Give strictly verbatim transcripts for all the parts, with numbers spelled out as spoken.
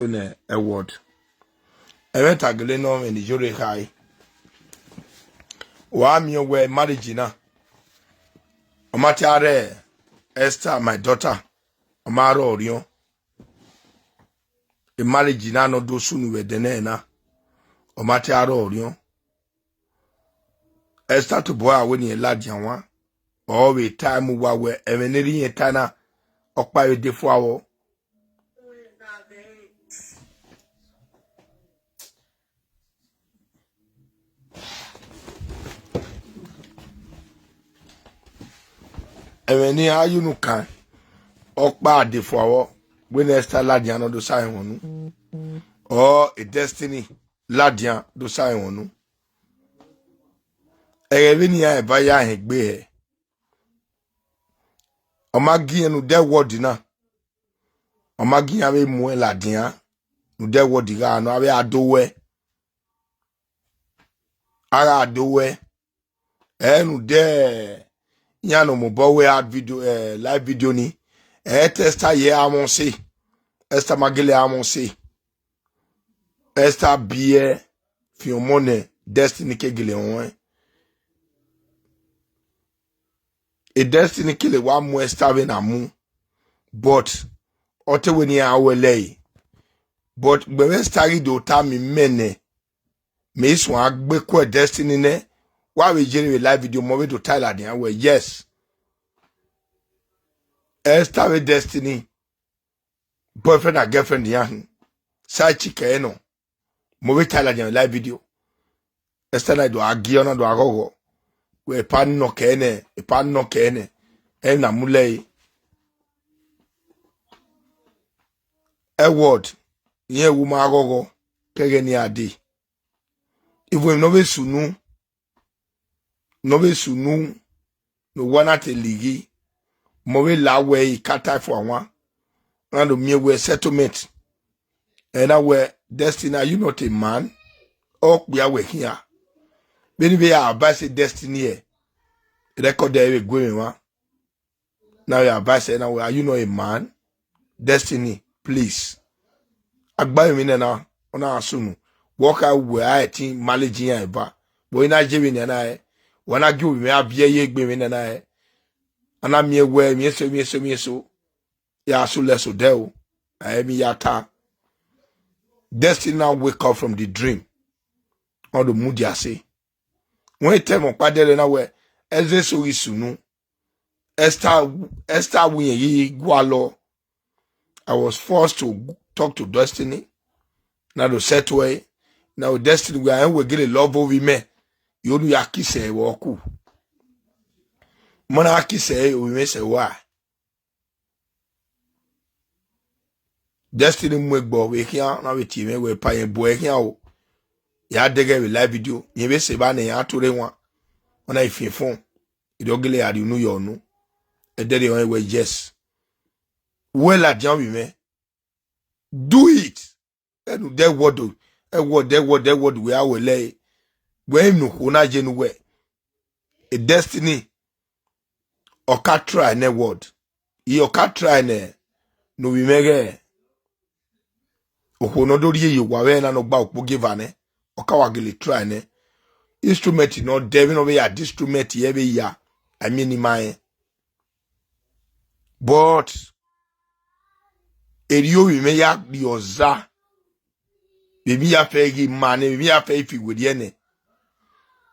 Nẹ Edward. Ẹmwẹ ta gele nọ mwẹ ne Iyore khare. Wa miẹn wẹ marriage na, ọ ma te rre Esther, my daughter, ọ ma rrọọ orhiọn. Marriage na ne ọ do sunu vbe ẹdẹ nẹ na, ọ ma te rrọọ orhiọn. Esther tobọ ra wẹ ne irẹn ladian wan, ọ vbe ta mu uwa wẹ ẹmwẹ ne erha irẹn ta na, ọkpa vbe de fua vbọ. Ẹmwẹ ne iran ya unu kan, ọkpa de fua vbọ, wẹ ne Esther ladian ne ọ do sa ẹmwẹ unu, ọ Destiny ladian do sa ẹmwẹ unu. Ẹghẹ vbene iran eva ya rẹn egbe hẹ, ọ ma gie irẹn ne ude Edward na, ọ ma gie iran vbe mu ẹn ladian, ne ude Edward gha nọ, avbe a do wẹ, a gha do wẹ. Ẹ ne ude iran ne ọ mobọ wẹ hard video, eh, live video ni, ẹ te Esther ye amwẹ ọse, Esther ma gele amwẹ ọse. Esther biẹ fian ọmọ nẹ, Destiny ke gele ruẹn. Destiny kele wa mu Esther vbe na mu, but ọ te wẹ ne iran ru ẹlẹre. But gbẹvbe Esther ghi do ta mi mẹ nẹ, mẹ i suẹn a gbe kuẹ Destiny nẹ, wa vbe ye vbe live video, mọ vbe do ta ladian wẹ, yes, Esther vbe Destiny boyfriend and girlfriend iran hin, side chick ẹre nọ. Mọ vbe ta ladian vbe live video. Esther na do a gie, ọ na do a ghọghọ. Wẹ epa nọ kẹ nẹ, epa nọ kẹ nẹ, ẹ na mu lẹe. Edward, irẹn wu ma ghọghọ, kẹghẹ ne iran dee. Even emwi ne ọ vbe sunu, ne ọ vbe sunu, ne owa na te lighi, mọ vbe la wẹ i ka ta fua wan, na do miẹn wẹ settlement. Ẹ na wẹ, Destiny, are you not a man? Ọ kpia wẹ khian. Vbene I vbe ya advice Destiny ẹ, record ẹ vbe gu mwẹ mwa. Na vbe advice ẹ na wẹ, are you not a man? Destiny, please. Agbavbe emwi nana, ọ na sunu. Wẹ ọ kha wẹ a ẹtin manage iran eva. But I na ye vbene a na rẹn, wa na gie ovbi mwẹ a viẹ ye egbe emwi nana rẹn. A na miẹn wẹ emwi eso, emwi eso, emwi eso. Ya su lẹ so dẹ o. A emwi ya ta. Destiny now wake up from the dream. Ọ do mudia sẹ. Wẹ te ẹmwẹ ọkpa dẹrẹ na wẹ, ẹzẹ eso ghi sunu. Esther, Esther wẹ irẹn ghi gualọ. I was forced to talk to Destiny. Na do settle ẹre. Na wẹ Destiny wẹ a rẹn wẹ gele love ovbi mwẹ. Yo nu ya kiss ẹre vbe ọku. Mọ na kiss ẹre, ovbi mwẹ sẹ ua. Destiny mu egbe vbe khian, na vbe tie mwẹ wẹ epa irẹn bu ẹre khian o. Ya dẹghẹ vbe live video, irẹn vbe sẹ evba ne iran to rre wan. Ọ na i fian fon, I do gele gha rhie unu yọ unu. Ẹdẹrriọ rẹn wẹ, yes. Wẹ ladian ovbi mwẹ. Do it. Ẹ ne ude Edward, Edward, Edward, Edward, wẹ a wẹ lẹe. Wẹ emwi ne okhuo na ye ne uwẹ. E Destiny, ọ ka try nẹ Edward. I ọ ka try nẹ, ne ovbi mwẹ ghẹ. Okhuo ne ọ do rhie ye owa vbe ẹna ne ọ gba okpogieva nẹ, ọ ka wa gele try nẹ. Instrument ne ọ dẹ, vbene ọ vbe ya da instrument, ẹ vbe ya, I mean, I ma rẹn. But erriọ ovbi mwẹ ya rhie ọza, vbe emwi ya fẹ ghi ma nẹ, vbe emwi ya fẹ fi werriẹ nẹ.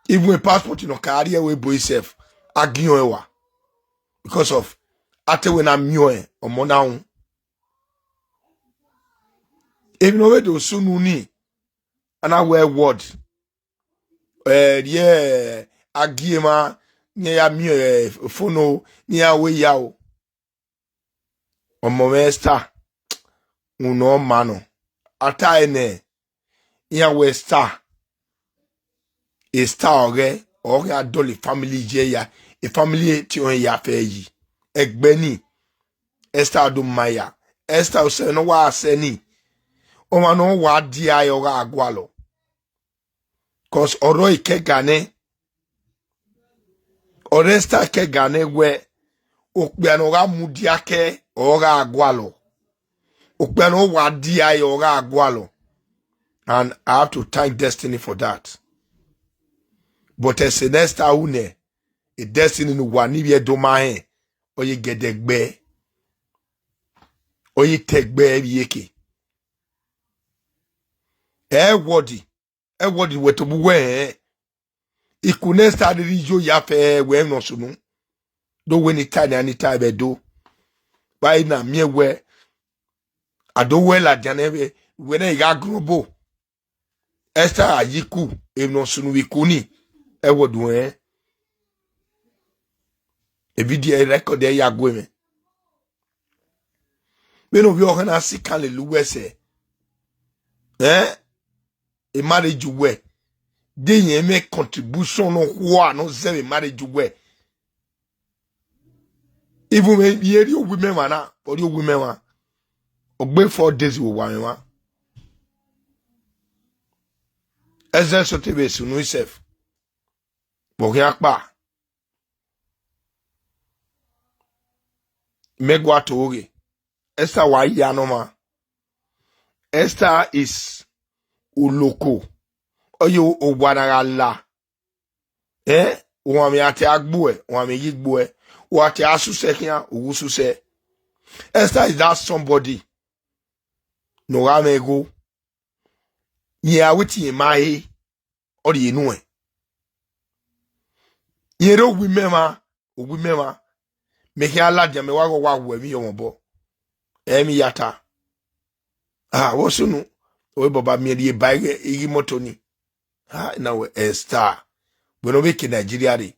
Even passport ne ọ ka rrie ẹvbo ebo sef, a giẹn ọẹn wa. Because of, a te wẹ na miẹn ọmọ na ru. Emwi ne ọ vbe do sunu ni, a na wẹ Edward, ẹ, rhie agiemwa, ne iran ya miẹn, ẹ, fono, ne iran wẹ ya o. Ọmọ mwẹ Esther, unu ọ ma nọ. A ta ẹre nẹ, iran wẹ Esther, Esther ọghẹ, ọ khian dọlọ family ye ya, family etiọnrẹn ya fẹ yi. Ẹgbẹ ni, Esther do ma ya. Esther osẹ ne ọ wa sẹ ni, ọmwa ne ọ wa dia ẹre ọ gha gualọ. Cause ọrọ ikẹga nẹ, ọrọ Esther ikẹga nẹ wẹ, okpia ne ọ gha mudia kẹ, ọ gha gualọ. Okpia ne ọ wa dia ẹre ọ gha gualọ. And I have to thank Destiny for that. But ẹse ne Esther ru nẹ, e Destiny ne uwa ni vbiẹ do ma rẹn, ọ ye gẹdẹ gbe, ọ ye te gbe vbe iyeke. Edward, Edward wẹ tobọ uwẹ rẹn. Ikun ne Esther rhirhi yo ya fẹ wẹ emwi ne ọ sunu. Do wẹ ne I ta nian, ne I ta vbe Ẹdo. Vbe a i na miẹn wẹ, a do wẹ ladian nẹ vbe, wẹ ne I gha gurọbo. Esther gha ye iku, emwi ne ọ sunu vbe iku ni, Edward rẹn. E video record ẹre ya gu mwẹ. Vbene ovbi ọghẹe na si kan lele uwẹ sẹ, eh? E marriage uwẹ, de irẹn mwẹ contribution ne ọ khua ne ọ zẹ vbe marriage uwẹ. Even vbe irẹn rhie owa imẹ mwa na, ọ rhie owa imẹ mwa, ọ gbe four days vbe owa mwẹ mwa. Ẹzẹ sọte vbe sunu isẹf, vbe ọ khian kpa. Mẹ gua to ghe. Esther wa ya nọ ọmwa. Esther is oloko. Ọ ye owa na gha la. Eh, uwanmwẹ a te a gbuẹ, uwanmwẹ ye gbuẹ. Uwa te a susẹ khian, u ghu susẹ. Esther is that somebody ne ọ gha mwẹ igho. Rẹn a wẹ te irẹn ma he, ọ rhie nuẹn. Irẹn rre owa imẹ mwa, owa imẹ mwa. Mẹ khian ladian, mẹ wa ghe ọ wa wu ẹmwẹ iyọmwẹ obọ. Ẹmwẹ ya ta. Ah, vbe ọ sunu, ọ vbe baba miẹn rhie ba ighe, ighe imoto ni. Ah, na wẹ Esther. Wẹ ne ọ vbe ke Nigeria rre.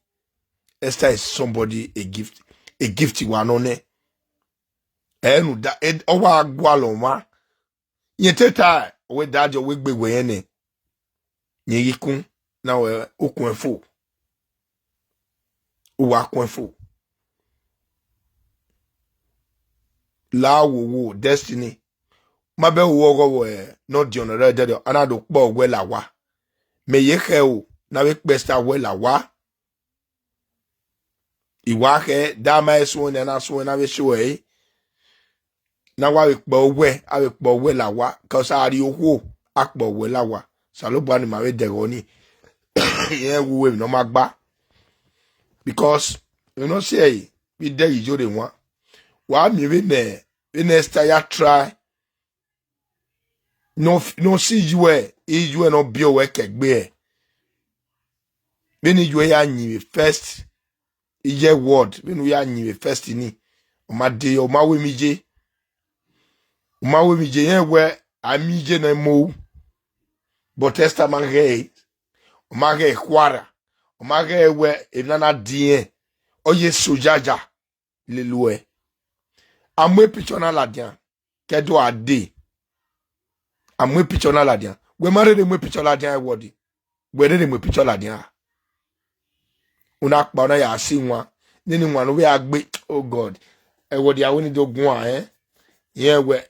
Esther is somebody, a gift, a gift wa nọ nẹ. Ẹ nu da, ẹ, ọ wa gualọ ọmwa. Irẹn te ta, ọ wẹ daddy, ọ wẹ egbe wẹ rẹn nẹ. Irẹn ghi kun, na wẹ u kuẹn fo. U wa kuẹn fo. La wo wo Destiny. Ma bẹ wo ọghọ vbe ne ọ diọn nẹ rẹ dẹdẹ, a na do kpọ wẹ la owa. Mẹ ye khẹ o, na vbe kpẹ Esther wẹ la owa. I wa khẹ, da ma suẹn nẹ, na suẹn na vbe sẹ ẹre. Na wa vbe kpẹ owẹ, a vbe kpẹ owẹ la owa, cause a rhie okhuo, a kpẹ owẹ la owa. Osanobua ni ma vbe dẹghe ọnii, irẹn wu emwi ne ọ ma gba. Because emwi ne ọ si ẹre vbe idẹghe Iyore wan. Wa miẹn vbene, vbene Esther ya try ne ọ f-, ne ọ si iyuẹ, iyuẹ ne ọ biẹ owẹ ke egbe ẹre. Vbene iyuẹ ya yin vbe first, iye word, vbene u ya yin vbe first ni, ọ ma de, ọ ma ru emwi ye. U ma ru emwi ye, irẹn wẹ a miẹn iye ne ọ mu ru. But Esther ma ghẹ ẹre, ọ ma ghẹ ẹre khuarha, ọ ma ghẹ ẹre wẹ emwi na na diẹn, ọ ye so yaja lele uẹ. A mu picture na ladian, ke Ẹdo a dee. A mu picture na ladian. Wẹ ma rherhe mu picture ladian, Edward? Wẹ rherhe mu picture ladian? U na kpa, u na ya si wan. Nene wan ne u vbe a gbe, oh God. Edward, a wẹ ne I do guan, eh? Irẹn wẹ,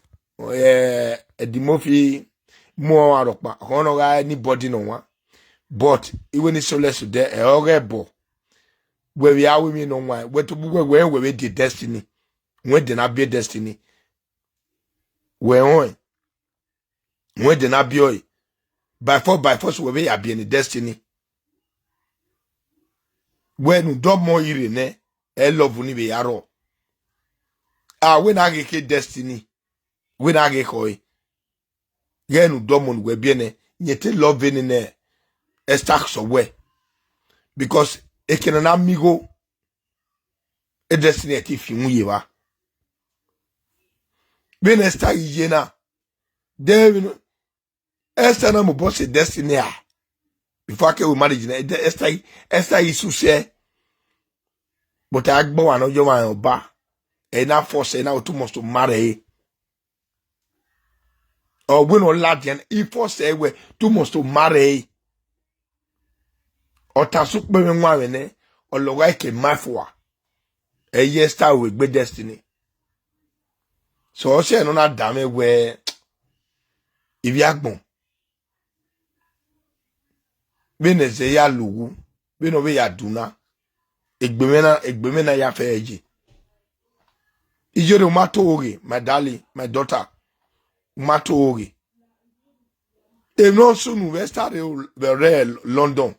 eh, Edimofi mu ọmwa rhọkpa, ọkhọn ne ọ gha anybody nọ wan. But iwẹ ne I solo ẹsẹ odẹ, ẹ ọghe ẹbọ. Wẹ vbe a ru emwi ne ọ wan, wẹ tobọ uwẹ, wẹ rẹn wẹ vbe die Destiny. Wẹ de na biẹ Destiny. Wẹ rẹn, wẹ de na biẹ ọe. By force, by force, wẹ vbe ya biẹ ne Destiny. Wẹ ne u dọmọ ire nẹ, ẹ love ni vbe ya rrọọ. A wẹ na ghe khe Destiny, wẹ na ghe khọe. Ghẹ ne u dọmọ ne uwẹ biẹ nẹ, rẹn te love nene Esther sẹ wẹ. Because eke ne a na miẹn igho, e Destiny ẹre te fi iwun ye evba. Vbene Esther ghi ye na, de vbene Esther na mobọ sẹ Destiny a. Before a ke ru marriage na, Esther, Esther ghi susẹ. But a gbe ọmwa ne ọ ye ọmwa rẹn ọba, ẹ na force, ẹ na wẹ te u must to marry ẹre. Ọ wẹ ne ọ ladian, I force ẹre wẹ te u must to marry ẹre. Ọ ta sẹ ukpẹ mwẹ wan mwẹ nẹ, ọ lọgha ke ma fua. Ẹ i ye Esther ru egbe Destiny. So ọ sẹ ne ọ na danmwẹ wẹ ivbi agbọn. Vbene ẹzẹ ya lughu, vbene ọ vbe ya du na, egbe mwẹ na, egbe mwẹ na ya fẹ ẹre ye. Iyore, u ma to ghe, my darling, my daughter. ma to ghe. Emwi ne ọ sunu vbe Esther rre, vbe rre London.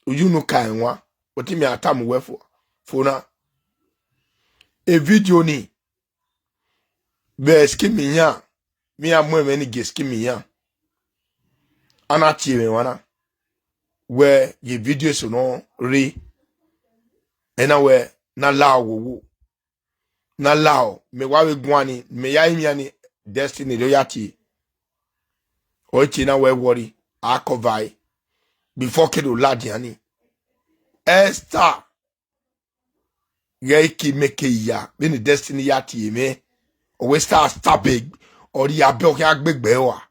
Uyi unu ka ẹnwan, ọtẹn mẹ a tama uwẹ fo, fo na. E vidio ni, vbe scheme iran, vbe iran mu ẹmwẹ ni gie scheme iran. A na tie mwẹ emwa na, wẹ ye vidio eso nọ rre, ẹ na wẹ na la owowo. Na lao, mẹ wa vbe guan ni, mẹ ya imian ni, Destiny do ya tie. Ọ tie na wẹ worry, a cover e. Before ke do ladian ni. Esther, ghẹ iki mẹ ke ya, vbene Destiny ya tie mwẹ. Ọ wẹ Esther stab e, ọ rhie abẹ ọ khian gbe egbe rua.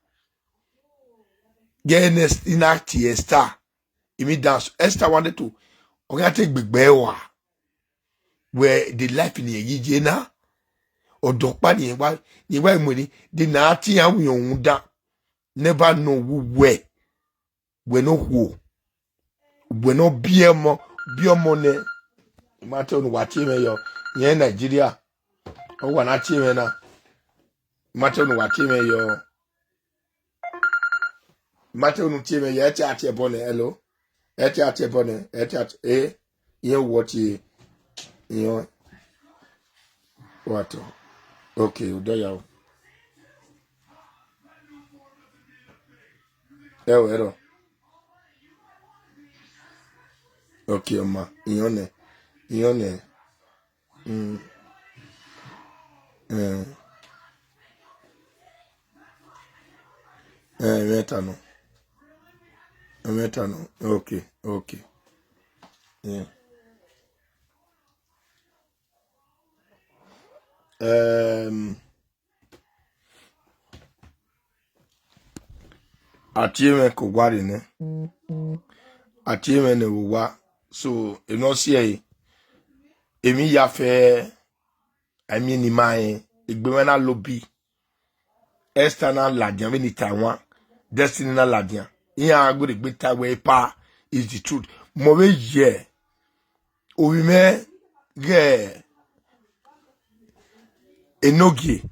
Ghẹ ne Esther na tie Esther. Emwi dan Esther wanted to, ọ khian te gbe egbe rua. Wẹ the life ni ye ye na. Ọdọ ọkpa ni wa, ni wa mu ni, de na ti ya wi ohun da. Never know who wẹ. Wẹ no khuo. Wẹ no biẹ ọmọ, biẹ ọmọ nẹ. I ma te unu wa tie mwẹ yọ. Yẹn Nigeria. Ọ wa na tie mwẹ na. I ma te unu wa tie mwẹ yọ. I ma te unu tie mwẹ yọ. Ẹ tie a tie ẹbọ nẹ, hello. Ẹ tie a tie ẹbọ nẹ. Ẹ tie a tie, eh. Iran wọ tie, iran wa tọ. Okay, odọ ya o. Ẹ o, ẹrọ. Okay, ọma, iran nẹ, iran nẹ. Mm. Eh. Eh, ẹmwata nọ. Ẹmwata nọ. Okay, okay. Yeah. Um, a tie mwẹ ke owa rre nẹ. A tie mwẹ ne vbe owa. So, emwi ne ọ si ẹre, emwi ya fẹ, a miẹn ne ima rẹn, egbe mwẹ na lobi. Esther na ladian vbene I ta ẹmwa, Destiny na ladian. Iran gha gbe egbe ta wẹ epa is the truth. Mẹ vbe ye ovbi mwẹ ghe enogie.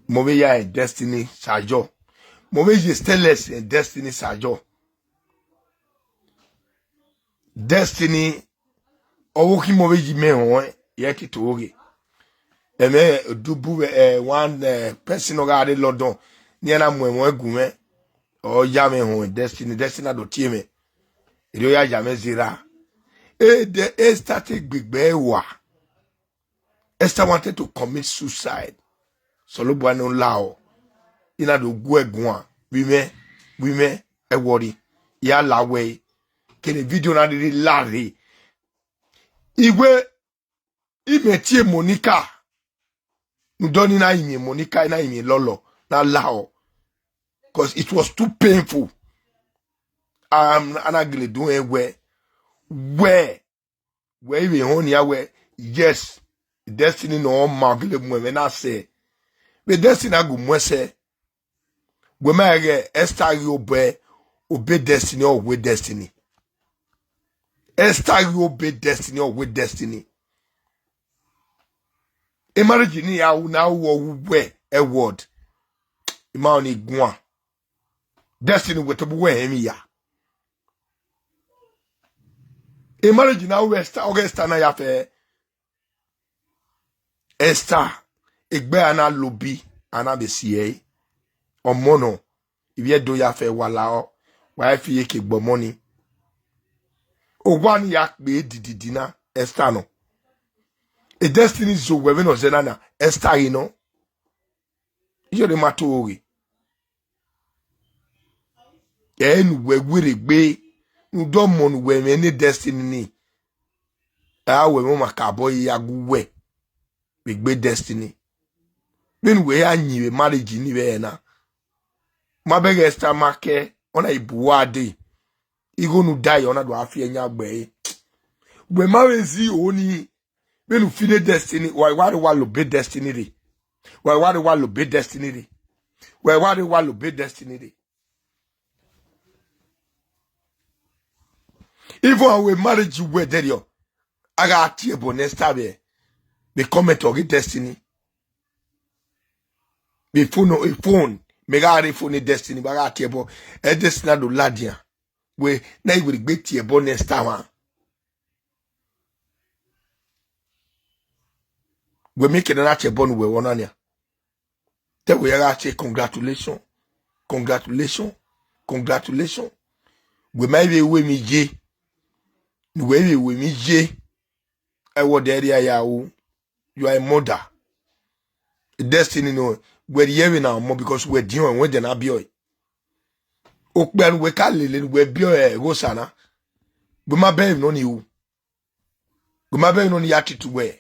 Mẹ vbe ya rẹn Destiny sajọ. Mẹ vbe ye Stainless rẹn Destiny sajọ. Destiny, ọvbokhan mẹ vbe yi mẹ họn, irẹn ke to ghe. Ẹmwẹ Dubu, eh, one, eh, person ọ gha rre London, ne iran na mu ẹmwẹ gu mwẹ, ọ ya mwẹ họn Destiny, Destiny na do tie mwẹ. Erriọ ya ya mwẹ zẹ ra. E de, Esther te gbe egbe rua. Esther wanted to commit suicide. Osanobua ne ọ lao, I na do gu ẹre guan, vbe imẹ, vbe imẹ, ẹ worry, I ya la wẹ, kene video na rhirhi la rre. I wẹ, imẹ tie Monica, ne udọ ni na rinmwian Monica, I na rinmwian lọlọ, na lao, 'cause it was too painful. A, a na gele do rẹn wẹ, wẹ, wẹ i vbe họn nia wẹ, yes, Destiny ne ọ ma gele mu ẹmwẹ na sẹ. Vbe Destiny a gu muẹn sẹ, wẹ ma rẹn ghẹ Esther ghi obọ, obọ Destiny, ọ wẹ Destiny. Esther ghi obọ Destiny, ọ wẹ Destiny. E marriage ni ya ru na ru ọ ru wẹ Edward. I ma ọni guan. Destiny wẹ tobọ uwẹ hẹn emwi ya. E marriage na ru Esther, ọghe Esther na ya fẹ. Esther, egbe a na lobi, a na vbe si ẹre. Ọmọ nọ, ivbi Ẹdo ya fẹ wa la ọ, wa fi iyeke gbe ọmọ ni. Owa ni ya kpe dididi na, Esther nọ. E Destiny zo wẹ vbene ọ zẹ na na, Esther ghi nọ. Iyore ma to ghe. Ẹ ne uwẹ werriegbe, ne udọmọ ne uwẹ mwẹ ne Destiny ni. A wẹ mwẹ ọmwa kabọ ya gu uwẹ vbe egbe Destiny. Vbene uwẹ ya yin vbe marriage ni vbe ẹre na. Ma bẹghe Esther ma kẹ, ọ na i bu uwa dee. Igho ne u da ye, ọ na do a fi ẹyan gbe ẹre. Wẹ ma vbe zẹ iro ni, vbene u fi ne Destiny, wa wa rre wa la obọ Destiny rre. Wa wa rre wa la obọ Destiny rre. Wa wa rre wa la obọ Destiny rre. Even a wẹ marriage wẹ dẹrriọ, a gha tie ẹbọ ne Esther vbe, vbe comment ọghe Destiny. Phone, phone, mẹ gha rre phone Destiny, wa gha tie ẹbọ. Ẹ Destiny na do ladian. Wẹ na i wẹ gbe tie ẹbọ next time. Wẹ miẹn kẹdẹ na tie ẹbọ ne uwẹ vbe ọna nian. Te wẹ ya gha tie congratulation, congratulation, congratulation. Wẹ ma i vbe ru emwi ye, ne uwẹ i vbe ru emwi ye. Ẹ wẹ ọdẹ rhia ya ru. You are a mother. Destiny nọ, wẹ rhie vbe na ọmọ because wẹ diọn ẹwẹn dẹ na biẹ ọe. Okpia ne uwẹ ka lele ne uwẹ biẹ ọe ẹghosa na. Wẹ ma bẹghe emwi nọ ni ru. Wẹ ma bẹghe emwi nọ ni ya tutu wẹ.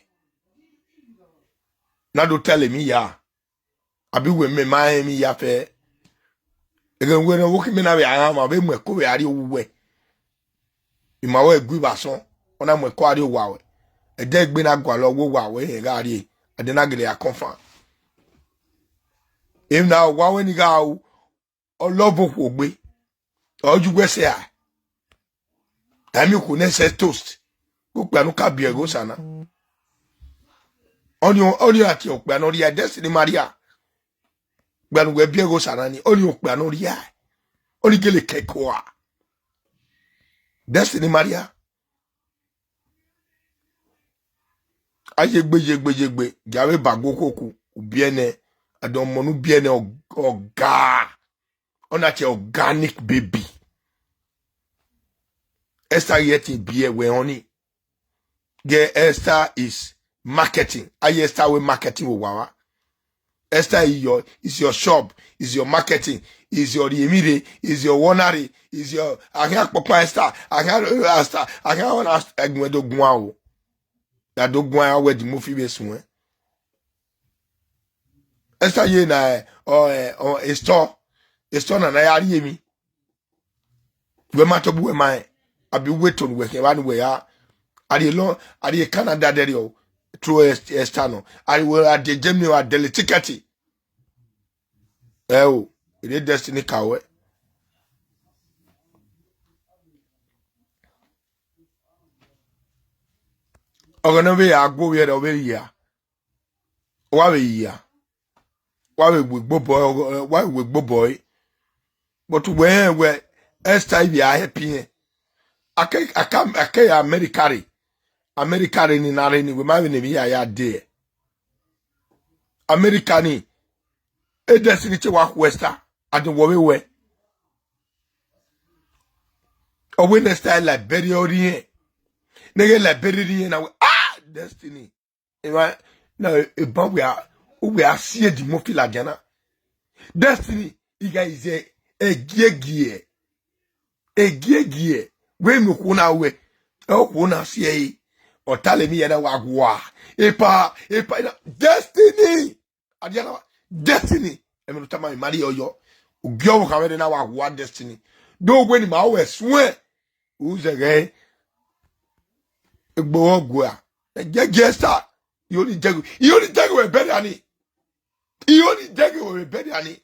Na do tẹle emwi ya. Abi wẹ mẹ ma rẹn emwi ya fẹ. Ẹghẹ wẹ ne ọvbokhan mẹ na vbe a gha ma vbe mu ẹko vbe a rrie owa uwẹ. I ma wẹ gu ivba asọn, ọ na mu ẹko a rrie owa ruẹ. Ẹdẹ egbe na gualọ wẹ owa ruẹ rẹn gha rrie, a de na gele ya confirm. Emwi na owa ruẹ ni gha ru, ọ love okhuo gbe, ọ ye uwẹ sẹ a. Ẹ miẹn okhuo nẹ sẹ toast. Okpia ne u ka biẹ ẹghosa na. Ọnii, ọnii a tie okpia ne ọ rhia, Destiny ma rhia. Okpia ne uwẹ biẹ ẹghosa na ni, ọnii okpia ne ọ rhia. Ọnii gele kẹko a. Destiny ma rhia. A yegbe, yegbe, yegbe, gia vbe ba gu okhuo ku, u biẹ nẹ, a de ọmọ ne u biẹ nẹ ọ, ọ ga. Ọ na tie organic baby. Esther ghi ẹtin biẹ wẹ ọnii. Ghe Esther is marketing. A ye Esther wẹ marketing vbe owa vba. Esther is your, is your shop, is your marketing, is your rhie emwi rre, is your wọna rre, is your, a khian kpọkpa Esther, a khian Esther, a khian ọna ẹgbẹn do guan o. Ya do guan ya wẹ Edimofi vbe suẹn. Esther ye na, ẹ, ọ, ẹ, ọ, Esther, Esther na na ya rhie emwi. Wẹ ma tọ bu wẹ ma rẹn, abi uwẹ to ne uwẹ khian vba ne uwẹ ya. A rhie lọ, a rhie Canada dẹrriọ, through Est-, Esther nọ. A rhie wẹ a die Germany, a dẹlẹ tikẹti. Ẹ o, ire Destiny ka wẹ. Ọghẹnẹ vbe ya gu ovbi ẹre, ọ vbe ya. Wa vbe ya. Wa vbe wegbe obọ, wa vbe wegbe obọ ẹre. But wẹ rẹn wẹ Esther ivbi a help irẹn. Ake, aka, ake America rre. America rre ni na rre ni, wẹ ma vbe ne emwi ya ya dee. America ni, e Destiny te wa khu Esther, a de wọ vbe wẹ. Ọ wẹ ne Esther Liberia ọ rhie irẹn. Ne ghe Liberia rhie irẹn na wẹ, ah, Destiny. Emwa na eban wẹ a, wẹ a si Edimofi ladian na. Destiny, I gha ize egiegie. Egiegie. Wẹ ne okhuo na wẹ, okhuo na si ẹre. Ọ tale emwi ya na wa gua. Epa, epa, na, Destiny. Adiana, Destiny. Ẹmwẹ ne u tama emwi ma rhie ọyọ. Ugie ọvbokhan mwẹ rre na wa gua Destiny. Do wẹ ne ima ruẹ suẹn. U zẹghẹ egbe ọgua. Gie, gie Esther. I ho ni dẹghe, I ho ni dẹghe wẹ bẹrẹ ani. I ho ni dẹghe wẹ bẹrẹ ani.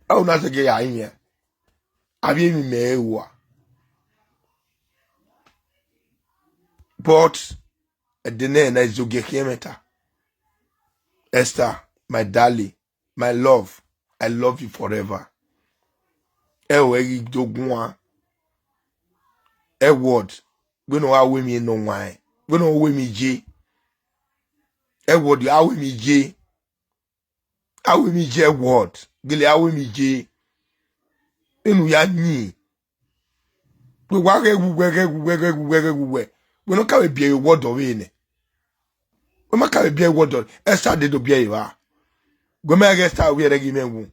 A u na zẹghẹ ya rinmwian. Avbe emwi mẹ ẹre ua. But ẹdẹ nẹ na izogie khian ẹmwata. Esther, my darling, my love, I love you forever. Ẹ o, ẹ ghi do guan. Edward, wẹ ne ọ gha ru emwi ne ọ waẹn, wẹ ne ọ ru emwi ye. Edward, a ru emwi ye. A ru emwi ye Edward, gele a ru emwi ye. Enu ya yin. Wẹ wa ghẹ wu wẹ, ghẹ wu wẹ, ghẹ wu wẹ, ghẹ wu wẹ. Wẹ ne ọ ka vbe biẹ Edward ọvbehe nẹ. Wẹ ma ka vbe biẹ Edward, Esther de do biẹ evba. Wẹ ma ghẹ Esther vbiẹ rẹ ghi mwẹ wu.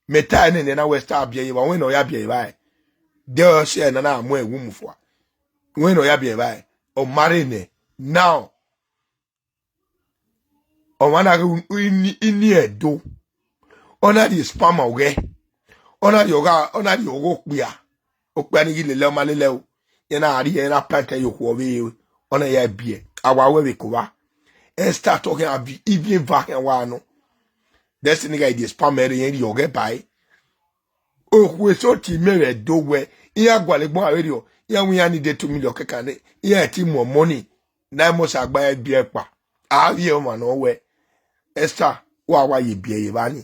Mẹ ta ẹnẹ nẹ na wẹ Esther biẹ evba, wẹ ne ọ ya biẹ evba ẹ. De ọ si ẹre na na mu ẹwu mu fua. Wẹ ne ọ ya biẹ evba ẹ. Ọ ma rre nẹ. Now, ọmwa na ghe ini, ini Ẹdo. Ọ na rhie sperm ọghẹ. Ọ na rhie ọgha, ọ na rhie ọghe okpia. Okpia ni ghi lele ọ ma lele o. Iran na rhie, iran na plant ẹre ye okhuo ọvbehe, ọ na ya biẹ. A wa ru ẹvbo eko vba. Esther tọ khian vi, ivbi eva khian wa nọ. Destiny gha rhie sperm ẹre, iran rhie ọghẹ ba ẹre. Okhuo eso tie imẹ vbe Ẹdo wẹ, iran gualọ egbọn avbe rriọ, iran wẹ iran ni de two million kẹkan nẹ, iran ti mu ọmọ ni, na must agba iran biẹ kpa. A vbiẹ ọmwa nọ wẹ, Esther, Wa wa ye biẹ ye evba ni.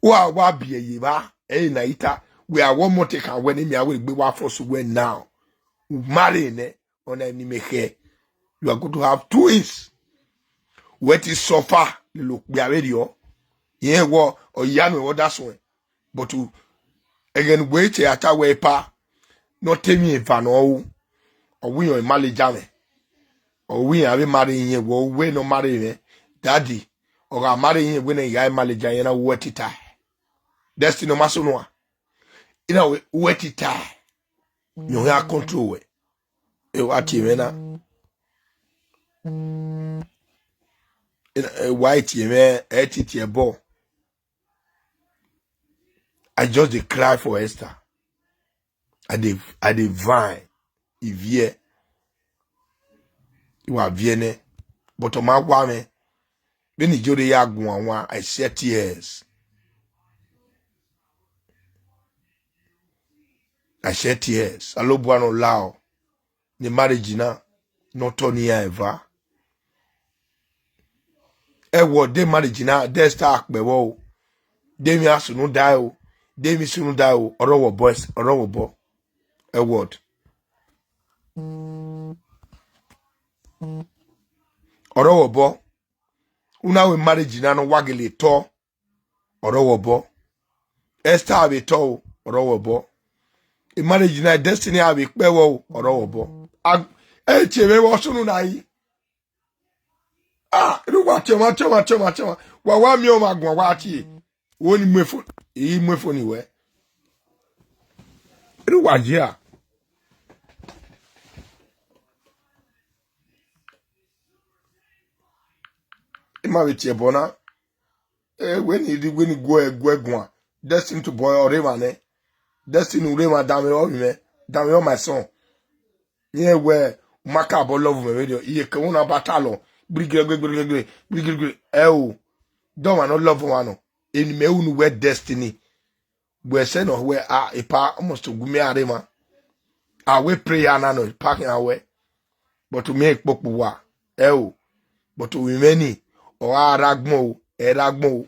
Wa wa biẹ ye evba, ẹre na i ta. Wẹ a wẹ ọmọ te kan wẹ ne mia wẹ egbe wa force wẹ now. U marry nẹ, ọna ni mẹ khẹ. You are going to have twins. Wẹ ti suffer lele okpia vberriọ. Irẹn wẹ ọ ya nuẹn vbe ọ da suẹn. But u, ẹghẹ ne uwẹ te a ta wẹ epa, ne ọ te emwi eva ne ọ ru, ọ wẹ iran marry ja mwẹ. Ọ wẹ iran avbe marry iyẹn, wẹ ọ wẹ ne ọ marry mwẹ. Daddy, ọ gha marry iyẹn wẹ ne I gha marry ja iyẹn na, uwẹ tita. Destiny ọ ma sunu a. I na wẹ uwẹ tita. Yọ gha control wẹ. E wa tie mwẹ na. E wa tie mwẹ, e ti tie ẹbọ. I just dey cry for Esther. I dey, I dey vine. I viẹ. I wa viẹ nẹ. But ọ ma wa mwẹ. Vbene I jode ya guan wan, I shed tears. I shed tears. Alobua ne ọ lao. Ne marriage na, ne ọ tọ ne iran eva. Ẹ wọ de marriage na, de Esther kpẹ vbọ o. De emwi a sunu dae o. De emwi sunu dae o. Ọ rọ wọ obọ, ọ rọ wọ obọ. Ẹ wọ. Ọ rọ wọ obọ. Una wẹ marriage na ne ọ wa gele tọ, ọ rọ wọ obọ. Esther avbe tọ o, ọ rọ wọ obọ. E marriage na, Destiny avbe kpẹ vbọ o, ọ rọ wọ obọ. A, e tie mwẹ vbe ọ sunu na yi. Ah, ru wa tie ọmwa, tie ọmwa, tie ọmwa, tie ọmwa. Wa wa miẹn ọmwa guan, wa tie. Wo ni mu efo, I mu efo ni wẹ. Ru wa ye a. I ma vbe tie ẹbọ na. Eh, wẹ ni, wẹ ni guẹ, guẹ guan. Destiny to boy, ọ rre emwa nẹ. Destiny u rre emwa, danmwehọ ovbi mwẹ, danmwehọ my son. Iran wẹ, u ma ka bọ love mwẹ vberriọ, iye ke wẹ na ba talọ, gbirigirigiri, gbirigirigiri, gbirigirigiri, ẹ o, dọmwa ne ọ love ọmwa nọ, eni mẹ unu wẹ Destiny. Wẹ sẹ nọ wẹ a, epa almost gu mẹ a rre emwa. A wẹ prayer na nọ, epa khian wẹ. But u miẹn ikpokpo uwa, ẹ o. But ovbi mwẹ ni, ọ gha rre agbọn o, ẹ rre agbọn o.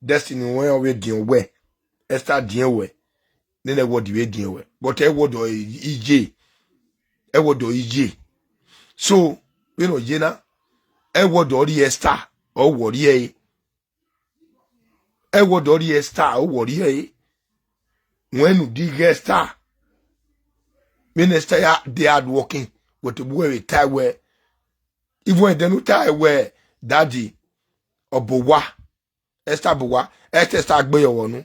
Destiny wẹ ọ vbe diẹn wẹ, Esther diẹn wẹ, nene Edward vbe diẹn wẹ. But Edward ọ iye, Edward ọ iye. So, vbene ọ ye na, Edward ọ rhie Esther, ọ wọ rhie ẹre. Edward ọ rhie Esther, ọ wọ rhie ẹre. Wẹ ne u di ghe Esther. Vbene Esther ya dey hard working, wẹ tobọ uwẹ vbe tae wẹ, even ẹdẹ ne u tae wẹ, daddy, ọ bọ owa. Esther bọ owa, Esther, Esther gbe yọ ọghọ unu.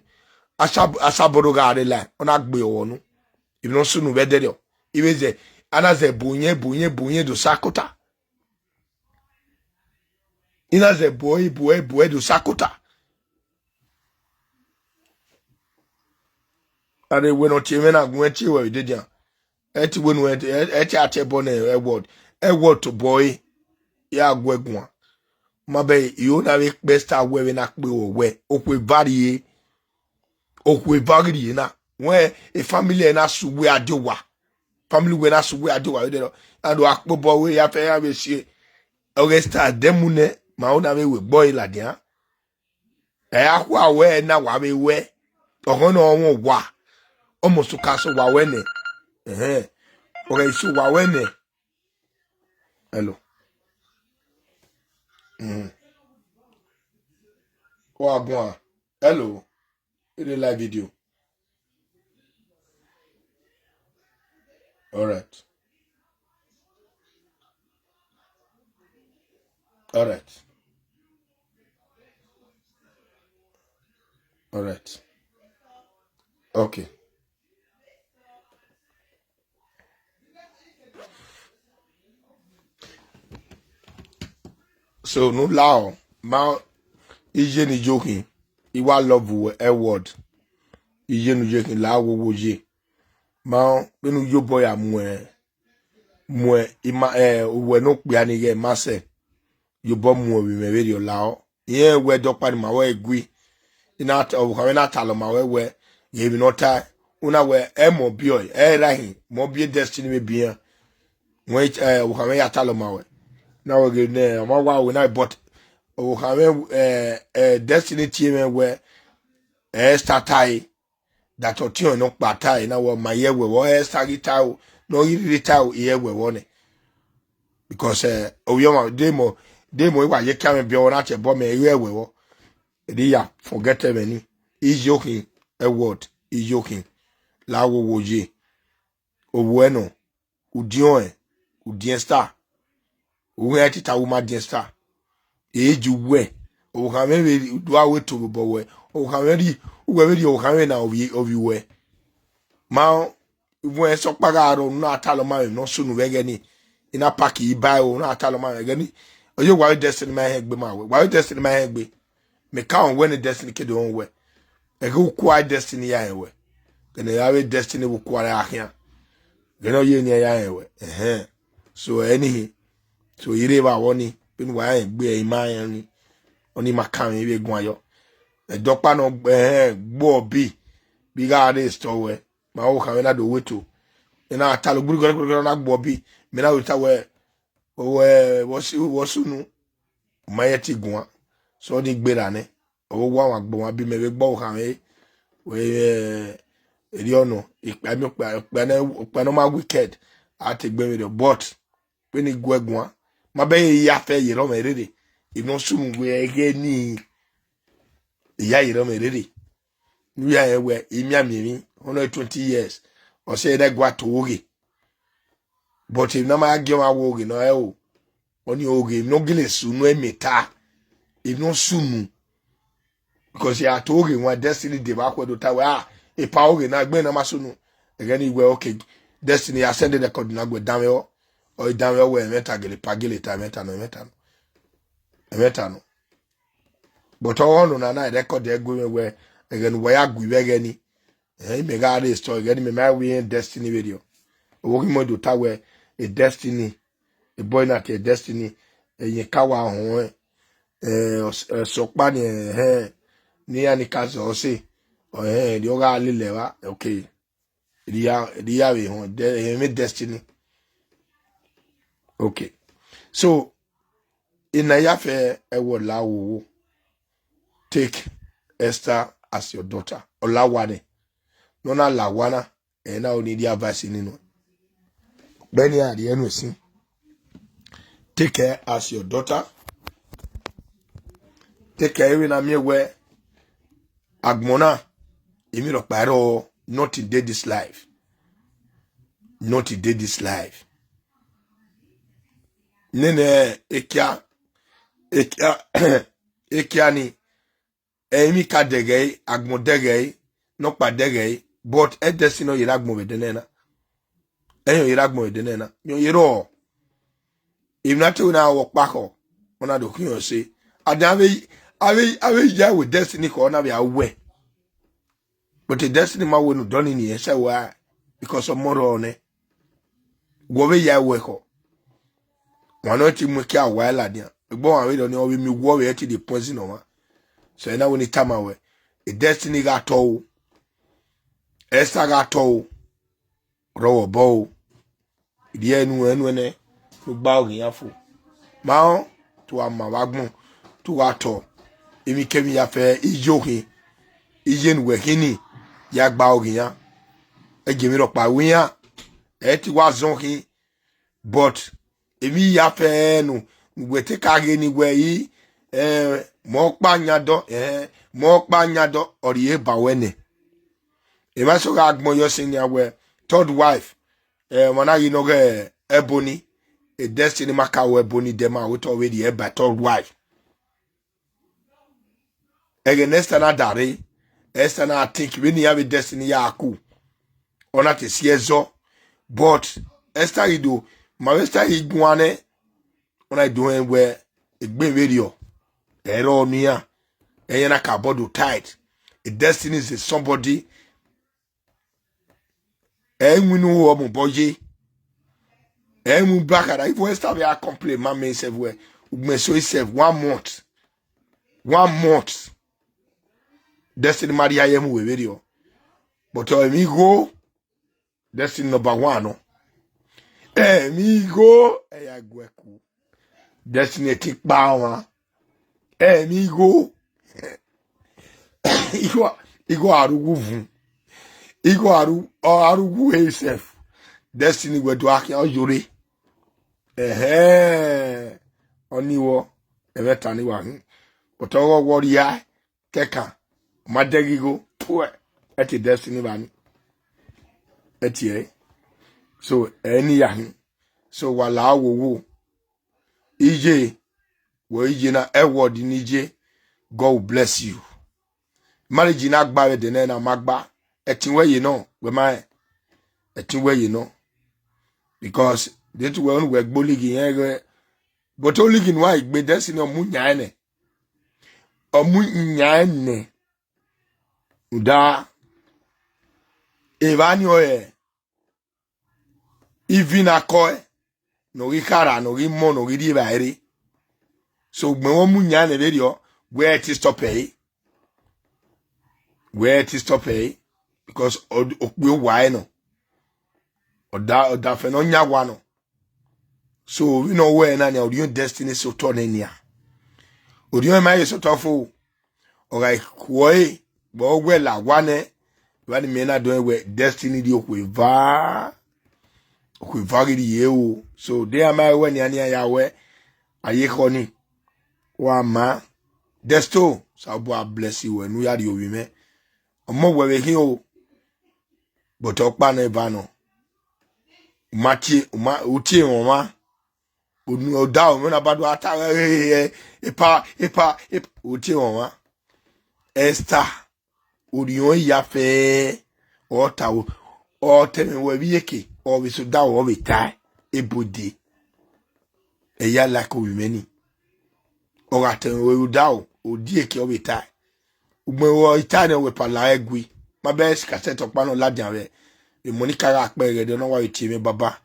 Asabọrọ gha rre la, ọ na gbe yọ ọghọ unu. Emwi ne ọ sunu vbe ẹdẹrriọ. I vbe zẹ, a na zẹ bu yẹn, bu yẹn, bu yẹn do sa kota. I na zẹ bu ẹre, bu ẹre, bu ẹre do sa kota. A rre wẹ ne ọ tie mwẹ na gun, ẹ tie wẹ vbe dede a. Ẹ ti wẹ nu, ẹ, ẹ, ẹ tie a tie ẹbọ nẹ Edward. Edward tobọ ẹre, ya gu ẹre guan. Ma bẹ iro na vbe kpẹ Esther wẹ vbe na kpe ruẹ wẹ, okhuo eva rrie, okhuo eva ghi rrie na. Wẹ e family ẹre na sẹ uwẹ a die owa. Family wẹ na sẹ uwẹ a die owa vbe dẹrọ. A do a kpe obọ wẹ ya fẹ ya vbe sie. Ọghe Esther dẹ mu nẹ, ma ọ na vbe wẹ egbe ọre ladian. Ẹ a khua wẹ na wa vbe wẹ, ọghọn ne ọ mwẹ owa, almost ka sẹ owa wẹ nẹ. Ẹhẹn. Ọ ghe sẹ owa wẹ nẹ. Hello. Mm. Wa guan. Hello. Ẹ rre live video. All right. All right. All right. Okay. So, ne u lao, ma iye ne I yo khin, I wa love uwẹ, Edward. Iye ne u ye khin, la wo wo ye. Ma vbene u ye obọ ya muẹn, muẹn ima, eh, uwẹ ne okpia ni ghẹ ma sẹ, ye obọ muẹn ovbi mwẹ vberriọ, lao. Irẹn wẹ dọkpa ni ma wẹ gui. I na ta, ọvbokhan mwẹ na talọ ma wẹ wẹ, ghe emwi ne ọ tae, u na wẹ, ẹ mọ biẹ ọe, ẹ ra hin, mọ biẹ Destiny vbe biẹ iran. Wẹ, eh, ọvbokhan mwẹ ya talọ ma wẹ. Na wẹ ghe nẹ, ọ ma wa wẹ na, but Ọvbokhan mwẹ, eh, eh, Destiny tie mwẹ wẹ, eh, Esther tae, that ọtiọnrẹn nọkpa tae na wẹ ọ ma ye ẹwẹvbọ, eh, Esther ghi tae o, ne ọ ghi rhirhi tae o, I ye ẹwẹvbọ nẹ. Because, eh, ovbi ọmwa, de mọ, de mọ I wa ye khian mwẹ biẹ ọvbọ na tie ẹbọ mẹ, I ye ẹwẹvbọ. Erriọ I ya forget ẹmwẹ ni. Iyokhin Edward, Iyokhin, la wowo ye. Ovbuẹ nọ, u diọn ẹn, u diẹn Esther. U khian tita, u ma diẹn Esther. E ju wẹ, ọvbokhan mwẹ vbe do aro eto vbe obọ wẹ, ọvbokhan mwẹ rhie, uwẹ vbe rhie ọvbokhan mwẹ na ovbi, ovbi wẹ. Ma, ivun ẹsẹ ọkpa gha rrọọ, ne u na talọ ma mwẹ emwi ne ọ sunu vbe ẹghẹ ni, I na pack yi ba ẹro, u na talọ ma mwẹ ẹghẹ ni. Ọ ye wa vbe Destiny ma hẹn egbe ma wẹ, wa vbe Destiny ma hẹn egbe. Mẹ ka rẹn wẹ ne Destiny ke do rẹn wẹ. Ẹghẹ ukua Destiny ya rẹn wẹ. Ẹghẹ ne a vbe Destiny vbe ukua ra khian. Ẹghẹ ne ọ ye eni ya rẹn wẹ. Ẹhẹn. So, ẹni hin. So, I rre vbe awọ ni, vbene uwa rẹn egbe, I ma rẹn ni. Ọni ma kan mwẹ vbe guan yọ. Ẹdẹ ọkpa nọ, ẹhẹn, gbe ọbi, vbe I gha rre store wẹ. Ma ọvbokhan mwẹ na do ru eto. I na talọ gburigọrọ gburigọrọ na gbe ọbi. Mẹ na do ta wẹ, wẹ, wẹ sunu, u ma ye ẹtin guan. So, ọni gberra nẹ. Ọ vbe wa wan gbe ọmwa bi mẹ vbe gbe ọvbokhan mwẹ, wẹ, eh, erriọ nọ, ikpia ne, ikpia, ikpia ne, ikpia ne ọ ma wicked, a te gbe mwẹ rriọ, but vbene I guẹ guan, ma bẹghe I ya fẹ ye erha mwẹ rere, emwi ne ọ sunu wẹ ẹghẹ ni, I ya ye erha mwẹ rere. Ne u ya rẹn wẹ, I mianmian emwi, ọ nọ twenty years, ọ sẹ ne a gua to oghe. But emwi ne a ma ya gie ọmwa wẹ oghe nọ rẹn o, ọni oghe, emwi ne ọ gele sunu, ẹmwata, emwi ne ọ sunu. Because a to oghe wan, Destiny deba khuẹ do ta wẹ, ah, epa oghe na, egbe na ma sunu. Ẹghẹ ni wẹ, okay, Destiny ya send record na guẹ danmwẹ ọ, ọ i danmwẹ ọ wẹ ẹmwata gele pa gele ta, ẹmwata nọ, ẹmwata nọ, ẹmwata nọ. But ọghe ọnọ na na record ẹre gu mwẹ wẹ, ẹghẹ ne uwa ya gu vbe ẹghẹ ni, eh, imẹ gha rre store, ẹghẹ ni mẹ ma ru irẹn Destiny vberriọ. Ọvbokhan mwẹ do ta wẹ, e Destiny, e boy na tie Destiny, ẹyẹn ka wa họn ẹn, eh, ọs-, ẹsọkpa ni, ẹhẹn, ne iran ni ka zẹ ọse, ẹhẹn, erriọ ọ gha lele evba, okay. Erriọ, erriọ vbe họn, de-, ẹmwẹ Destiny. Okay. So, ena ya fẹ ẹwẹ ọla wowo. Take Esther as your daughter. Ọla wa nẹ. Ne ọ na la owa na, ẹ na ro ne I rhie advice ni nọ. Gbe ne iran rhie ẹnu ẹsin. Take her as your daughter. Take her, vbene a miẹn wẹ agbọn na, emwi rhọkpa i rrọọ, nothing dey this life. Nothing dey this life. Nene ekia, ekia, ekia ni, emwi ka dẹghe ẹre, agbọn dẹghe ẹre, nọkpa dẹghe ẹre, but e Destiny ọ ye rre agbọn vbe ẹdẹnẹrẹ na. Ẹi ọ ye rre agbọn vbe ẹdẹnẹrẹ na, ọ ye rrọọ. Emwi ne a te wẹ ne a ru ọkpa khọ, ọ na do khian ọse. Adan avbe, avbe, avbe ya wẹ Destiny khọ, ọ na vbe a wẹ. But e Destiny ma wẹ ne u dọni ni ẹsẹ wa, because ọmọ rrọọ nẹ. Wẹ ọ vbe ya wẹ khọ. Wan nọ te mu ekia wa ladian. Egbe ọmwa vberriọ ni, ọ vbe miẹn uwu ọvbehe te de poison ọmwa. So, ena wẹ ne I tama wẹ, e Destiny gha tọ o. Esther gha tọ o. Rọvbọ obọ o. Rhie ẹnu ẹnu ẹnẹ, ne u gba oghe iran fo. Ma rẹn, te uwa ma vbe agbọn, te uwa tọ. Emwikemwi ya fẹ iye okhin, iye ne uwẹ khin ni, ya gba oghe iran. Ẹ gie emwi rhọkpa ru iran, ẹ i te wa zọn khin, but emwi ya fẹ ne uwẹ te ka ghe ni wẹ i, eh, mẹ ọkpa yan dọ, eh, mẹ ọkpa yan dọ, ọ rhie ba wẹ nẹ. Emwa eso gha gbọn yọ sin nian wẹ third wife, eh, ọmwa na ghi nọ ghe Ebony, e Destiny ma ka ru Ebony dẹ ma wẹ te ọ vbe rhie ba third wife. Ẹghẹ ne Esther na da rre, Esther na think vbene iran vbe Destiny ya ku, ọ na te si ẹzọ. But Esther ghi do, ma vbe Esther ghi guan nẹ, ọ na do rẹn wẹ egbe vberriọ, ẹre ọ nian, ẹyẹn na ka bọdọ tight. E Destiny is a somebody, ẹ i winna uwu ọmọ obọ ye, ẹ i mu bakara. Even Esther vbe a complain ma mẹ self wẹ, ugbẹn so self one month, one month, Destiny ma rhie aye mu vbe vberriọ. But ọ emwi igho, Destiny number one nọ. Emwi igho, ẹ ya gu ẹku. Destiny ẹtin kpa ọmwa. Ẹmwẹ igho. Igho, igho arughu vun. Igho aru, ọ arughu himself. Destiny wẹ do akhian ọyore. Ẹhẹn. Ọni wọ, ẹmwẹ ta ni wa hin. But ọghọ wọ ria, kẹkan, ọ ma dẹghe igho, puẹ, ẹ tie Destiny vba ni. Ẹ tie ẹre. So, ẹ ni ya hin. So, wa la wo wo. Iye, wẹ iye na, Edward ni iye, God will bless you. Marriage na gba vbe ẹdẹ nẹ na ma gba. Ẹtin wẹ ye nọ, wẹ ma rẹn. Ẹtin wẹ ye nọ. Because, de tu wẹ unu wẹ gbe oligi rẹn ghẹ. But oligi ne uwa gbe Destiny ọ mu yan ẹnẹ. Ọ mu yan ẹnẹ. Uda, evba ni ọre, ivi na kọe, ne ọ ghi khara, ne ọ ghi mọ, ne ọ ghi rri evbare. So, ugbẹn wẹ ọ mu yan ẹnẹ vberriọ, wẹ ẹ te stop ẹre. Wẹ ẹ te stop ẹre. Because ọ, okpia owa ẹre nọ. Ọda, ọdafẹn ne ọ yan owa nọ. So, vbene ọ wẹ na nia, orhiọn Destiny sotọ nẹ nia. Orhiọn ma ye sotọ fo. Ọ gha khuẹ ẹre, vbe ọ wẹ la owa nẹ, evba ni mẹ na dọnrẹn wẹ Destiny rhie okhuo eva. Okhuo eva ghi rhie o. So, de a ma wẹ nian, nian ya wẹ, a ye ekhọe ni. Wa ma, Desto, Osanobua bless wẹ ne u ya rhie ovbi mwẹ. Ọmọ wẹ vbe khin o, but ọkpa nọ eva nọ. U ma tie, u ma, u tie emwa ọmwa. Unu ọdaro mwẹ na ba do a ta, eh, eh, eh, epa, epa, epa, u tie emwa ọmwa. Esther, orhiọn ya fẹ, ọ ta o, ọ tẹmwẹ wẹ vbe iyeke, ọ vbe sẹ odaro, ọ vbe tae, ebode. Ẹ ya like ovbi mwẹ ni. Ọ gha tẹmwẹ wẹ vbe odaro, odieke ọ vbe tae. Ugbẹn vbe ọ i tae nẹ, wẹ pa la ẹre gui. Ma bẹghe sikasẹt ọkpa nọ ladian vbe, emọ ni ka gha kpẹ ẹghẹ, de ọ na wa vbe tie mwẹ baba.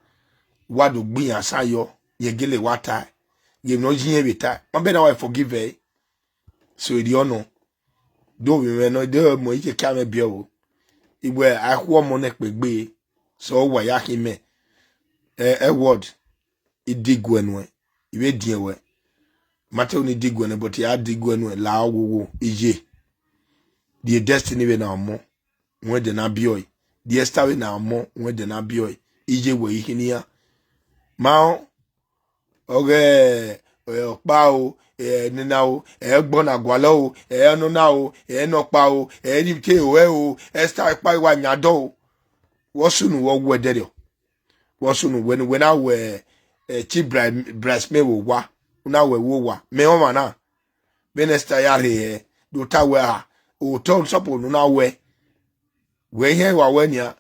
Wa do gbe iran asan yọ, rẹn gele wa tae. Ghe emwi ne ọ yi irẹn vbe tae. Ma bẹghe na wa forgive ẹre. So, erriọ nọ. Do vbe mwẹ nọ, de mọ iyeke amwẹ biẹ o. Iwẹ a khu ọmọ nẹ kpegbe, sẹ ọ wa ya khin mẹ. Eh, Edward, I diguẹ nuẹn, I vbe diẹn wẹ. Ma te ru ne I diguẹ nuẹn, but I a diguẹ nuẹn, la wo wo, iye. Rhie Destiny vbe na ọmọ, wẹ ẹdẹ na biẹ ọe. Rhie Esther vbe na ọmọ, wẹ ẹdẹ na biẹ ọe. Iye wẹ i khin iran. Ma rẹn, ọghe, eh, ọkpa o, eh, nena o, eh, ẹgbọn na gualọ o, eh, nọna o, eh, nọkpa o, eh, ni te ore o, Esther ọkpa wa yan dọ o. Vbọ sunu vbe ọ wu ẹdẹrriọ. Vbọ sunu wẹ ne uwẹ na wẹ, eh, chief bri-, bridesmaid vbe owa, u na wẹ vbe owa. Mẹ ọmwa na, vbene Esther ya rhie hẹ, do ta wẹ, ah, otọ suppose ne u na wẹ. Wẹ i hẹn wa wẹ nian,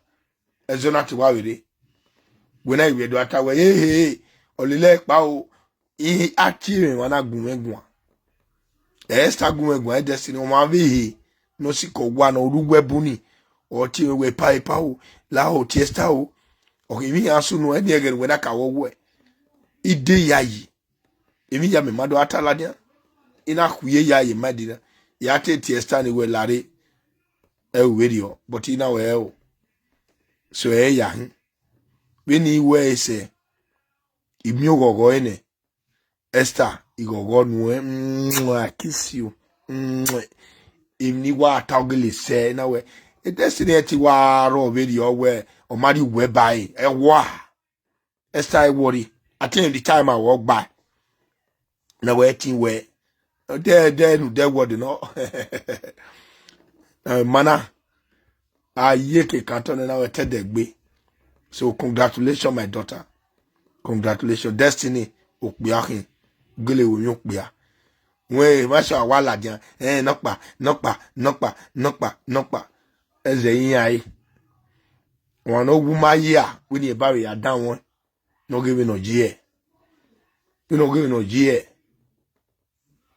ẹzọ na te wa vbe rre. Wẹ na i vbe do a ta wẹ, ehe, ọ lele ẹre kpa o, I a tie mwẹ emwa na gu mwẹ guan. Esther gu mwẹ guan, Destiny, ọmwa vbe ehe ne ọ sikẹ owa ne ọ rre uwu ẹbu ni, ọ tie mwẹ wẹ epa epa o, la o tie Esther o. Ọ khin emwi iran sunu, ẹni ẹghẹ ne uwẹ na ka wẹ ọ wẹ. I de yayi. Emwi ya mẹ ma do a ta ladian. I na khu iye yayi ma di na. I a te tie Esther ni wẹ lare. Ẹ u vberriọ, but I na wẹ o. So ẹ ya hin. Vbene I wẹ ẹre sẹ, I miẹn oghọghọ ẹre nẹ. Esther, I ghọghọ nuẹn, mm, I kiss you. Mm, emwi ne I wa ta ọ gele sẹ na wẹ. E Destiny ẹtin wa rrọọ vberriọ wẹ, ọ ma rhie uwẹ ba ẹre. Ẹ wa. Esther, ẹ worry. I think the time a wẹ ọ gba. Na wẹ ẹtin wẹ. Dẹ, dẹ, nu, dẹ word nọ. Eh, mana. A ye ke kan tọ nẹ na wẹ te ẹdẹ gbe. So congratulations, my daughter. Congratulations, Destiny. Okpia khin. Gele wo mi okpia. Wẹ ma sha wa ladian. Eh, nọkpa, nọkpa, nọkpa, nọkpa, nọkpa. Ẹzẹ iran e. Wan ne ọ wu ma ye a, wẹ ni eba vbe ya dan wọn. Ne ọ ghe vbene ọ ye. Vbene ọ ghe vbene ọ ye.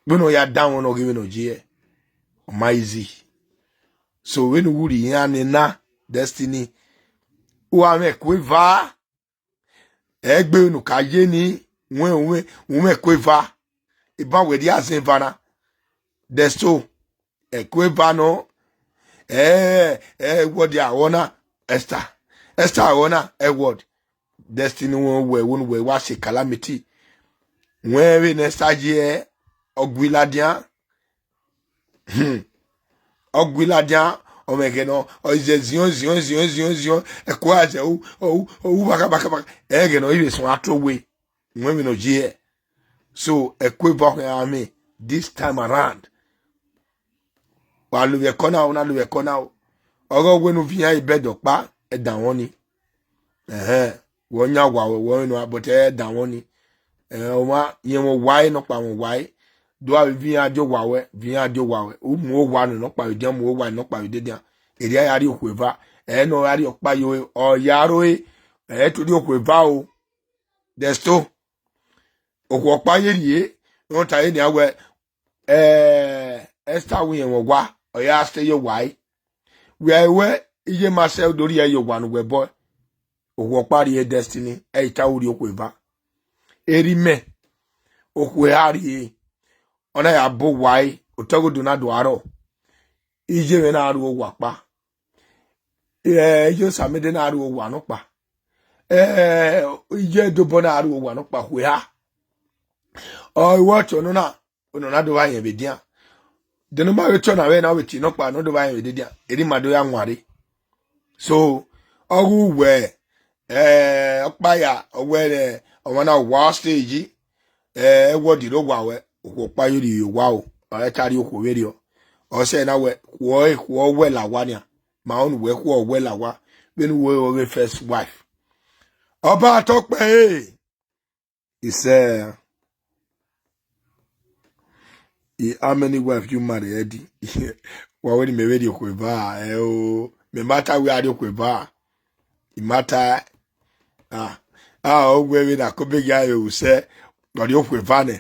Vbene ọ ya dan wọn, ne ọ ghe vbene ọ ye. Ọ ma easy. So, vbene u wu rri iran nena, Destiny, u gha mwẹ ẹko eva. Ẹgbẹe ne u ka ye ni, wẹ, wẹ, u mwẹ ẹko eva. Eban wẹ rhie azẹn eva na. Desto, ẹko eva nọ. Ẹ, Edward aghọ na, Esther. Esther aghọ na, Edward. Destiny wẹ wẹ, wẹ ne uwẹ wa sẹ calamity. Wẹ vbene Esther ye ọgui ladian. Hmm. Ọ gu ladian, ọ mwẹ ẹghẹ nọ, ọ i zẹ ziọn, ziọn, ziọn, ziọn, ziọn, ẹko a zẹ, u, u, u, baka, baka, baka. Ẹghẹ nọ, ivbe suẹn a to we. Wẹ emwi ne ọ ye hẹ. So, ẹko eva ọ khian mwẹ this time around. Wa lo vbe ẹko na o, na lo vbe ẹko na o. Ọghe wẹ ne u viọ iran bed ọkpa, ẹdanmwẹ ọnii. Ẹhẹn, wẹ ọ yan owa ruẹ, wẹ ọ rẹn nua, but ẹdanmwẹ ọnii. Ẹhẹn, ọmwa, rẹn mwẹ owa ẹre nọkpa, mwẹ owa ẹre. Do a vbe viọ iran die owa ruẹ, viọ iran die owa ruẹ. U mu owa nọ nọkpa vbe edian, mu owa nọ nọkpa vbe edian. Erriọ a ya rrie okhuo eva, ẹ nọ ra rrie ọkpa ye ore, ọ ya ro e, ẹ i to rrie okhuo eva o. Dẹsto, okhuo ọkpa ye rrie, rhunmwuda ẹre nian wẹ, eh, Esther wẹ irẹn mwẹ owa, ọ ya sẹ ye owa ẹre. Wẹ a wẹ iye ma sẹ do rhie ye owa ne uwẹ bọ, okhuo ọkpa rrie Destiny, ẹ i ta u rrie okhuo eva. Erha imẹ, okhuo eha rrie, ọ na ya bu owa ẹre, otọghodo na do arọ. Iye mwẹ na ru owa ọkpa. Eh, iye Osamẹde na ru owa nọkpa. Eh, iye Edobọ na ru owa nọkpa okhuo eha. Ọ i wẹ ọtiọnrẹn na, ọna na do vba rẹn vbe edian. Dẹn ne ọ ma vbe tie ọna vbe na, ọ vbe tie nọkpa ne ọ do vba rẹn vbe edian, erha ima do ya wanre. So, ọ ghi wẹ, eh, ọkpa ya, ọ wẹ, eh, ọmwa na wa stage, eh, ẹwọdi rre owa ruẹ, okhuo ọkpa yo rrie owa o, ọ i ta rrie okhuo vberriọ. Ọ sẹ na wẹ, khuo, khuo wẹ la owa nian, ma ọnii wẹ khuo wẹ la owa, vbene uwẹ ọghe first wife. Ọba tọ kpẹre, he said, "Eh, how many wife you marry, Eddie?" Wa wẹ ne mẹ vbe rrie okhuo eva, ẹ o, mẹ ma ta wẹ a rrie okhuo eva. I ma ta, ah, ah, ọ wẹ vbene Akobeghian vbe usẹ, ọ rrie okhuo eva nẹ.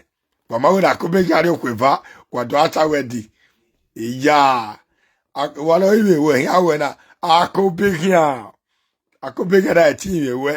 Wa ma wẹ ne Akobeghian rrie okhuo eva, wa do a ta wẹ di. Iya, a, wa nọ ivbe wẹ, iran wẹ na, Akobeghian, Akobeghian da ẹtin vbe wẹ.